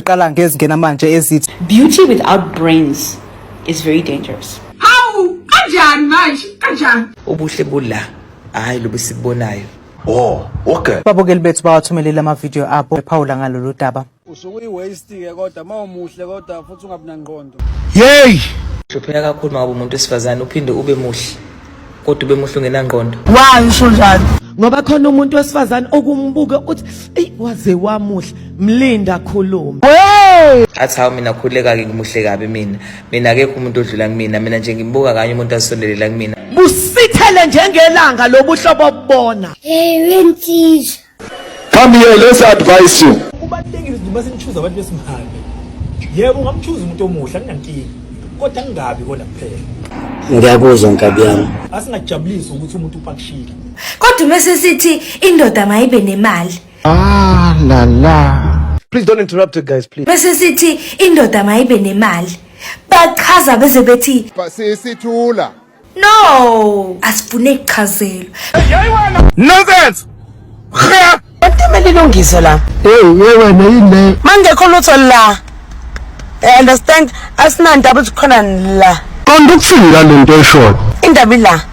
Siqala ngezingena manje ezithi Beauty without brains is very dangerous. Hawu, kanjani manje? Kanjani? Ubuhle bula, hhayi lobu esibubonayo. Oh, okay. Ababukeli bethu bawathumelele amavidiyo abo ephawula ngalolu daba. Usuke uyi-waste-ke kodwa uma umuhle kodwa futhi ungabi nangqondo. Yey! Hlupheka kakhulu uma ngabe umuntu wesifazane uphinde ube muhle kodwa ube muhle ungenangqondo. Why usho njalo? Ngoba khona umuntu wesifazane okumbuke uthi eyi waze wamuhle mlinda khulume. Athi hawu mina khululeka-ke ngimuhle kabi mina. Mina akekho umuntu odlula kumina, mina nje ngimbuka kanye umuntu asondelela kumina. Busithele njengelanga lobuhlobo obubona. Hey, wensizwa. Come here, let's advise you. Kubalulekile ukuthi uma senichuza abantu besimame, yebo ungamchuza umuntu omuhle akunankinga, kodwa kungabi kona kuphela. Ngiyakuzwa nkabi yami. Asingajabulisi ukuthi umuntu upakishile. Kodwa uma sesithi indoda mayibe nemali. Ah la la. Please don't interrupt it guys, please. Bese sithi indoda mayibe nemali. Bachaza beze bethi Sisithula. No, asifune kuchazelwa. Nonsense. Bantemele ilungiso la. Hey, hey wena yini le? Mangekho lutho la. I understand asinandaba ukuthi khona la. Qonda ukuthini ngale nto eshoyo? Indaba ila.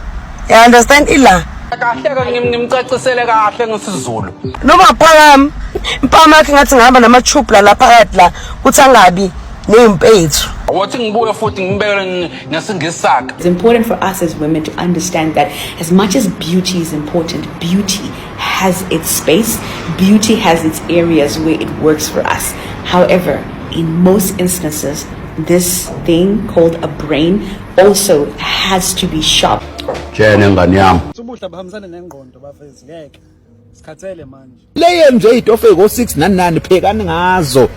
I understand ila. Kahle ngimcacisele kahle ngesiZulu. Noma phakami. Impama yakhe ngathi ngihamba nama-tube la phakathi la kuthi angabi ney'mpethu. Wathi ngibuye futhi ngimbekele ngesingisi sakhe. It's important for us as women to understand that as much as beauty is important, beauty has its space, beauty has its areas where it works for us. However, in most instances, this thing called a brain also has to be sharp. Tshene ngane yami. Ubuhle abuhambisane nengqondo bafethu ngeke. Sikhathele manje. Leye nje itofe ko 6 nani nani phekani ngazo.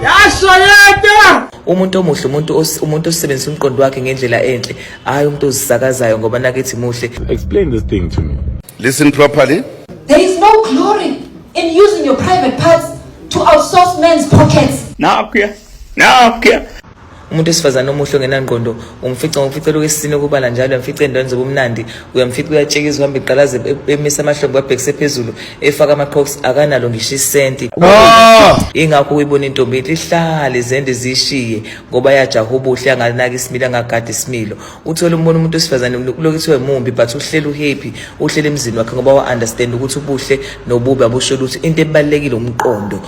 Yasho yedwa. Umuntu omuhle umuntu umuntu osebenzisa umqondo wakhe ngendlela enhle, hhayi umuntu ozisakazayo ngoba nakethi muhle. Explain this thing to me. Listen properly. There is no glory in using your private parts to outsource men's pockets. Nakhuya. Nakhuya. Umuntu wesifazane omuhle ongenangqondo umfica ngomfica lokhu esisini okubala njalo, uyamfica endaweni zobumnandi, uyamfica uyatshekisa uhamba eqalaza emisa amahlombe wabhekise phezulu efaka ama-crocs akanalo ngisho isenti. Ingakho uyibona intombi inhle ihlale zende zishiye ngoba yajaha ubuhle anganaki isimilo angagadi isimilo. Uthole umbona umuntu wesifazane kulokhu kuthiwe mumbi but uhleli uhappy uhleli emzini wakhe ngoba wa-understand ukuthi ubuhle nobubi abusho lutho, into ebalulekile umqondo.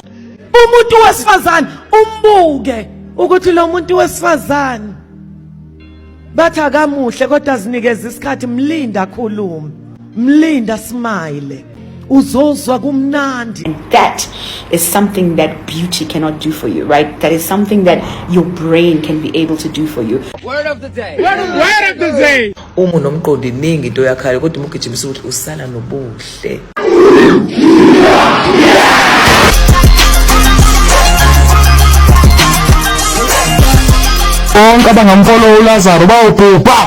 Umuntu wesifazane umbuke ukuthi lo muntu wesifazane bathi akamuhle kodwa azinikeze isikhathi, mlinda akhulume, mlinda smile, uzozwa kumnandi. And that is something that beauty cannot do for you, right? That is something that your brain can be able to do for you. Word of the day. Word of the day. Uma unomqondo iningi into oyakhayo kodwa uma ugijimisa ukuthi usala nobuhle. Bonke abangamfollow uLazaro bayobhubha.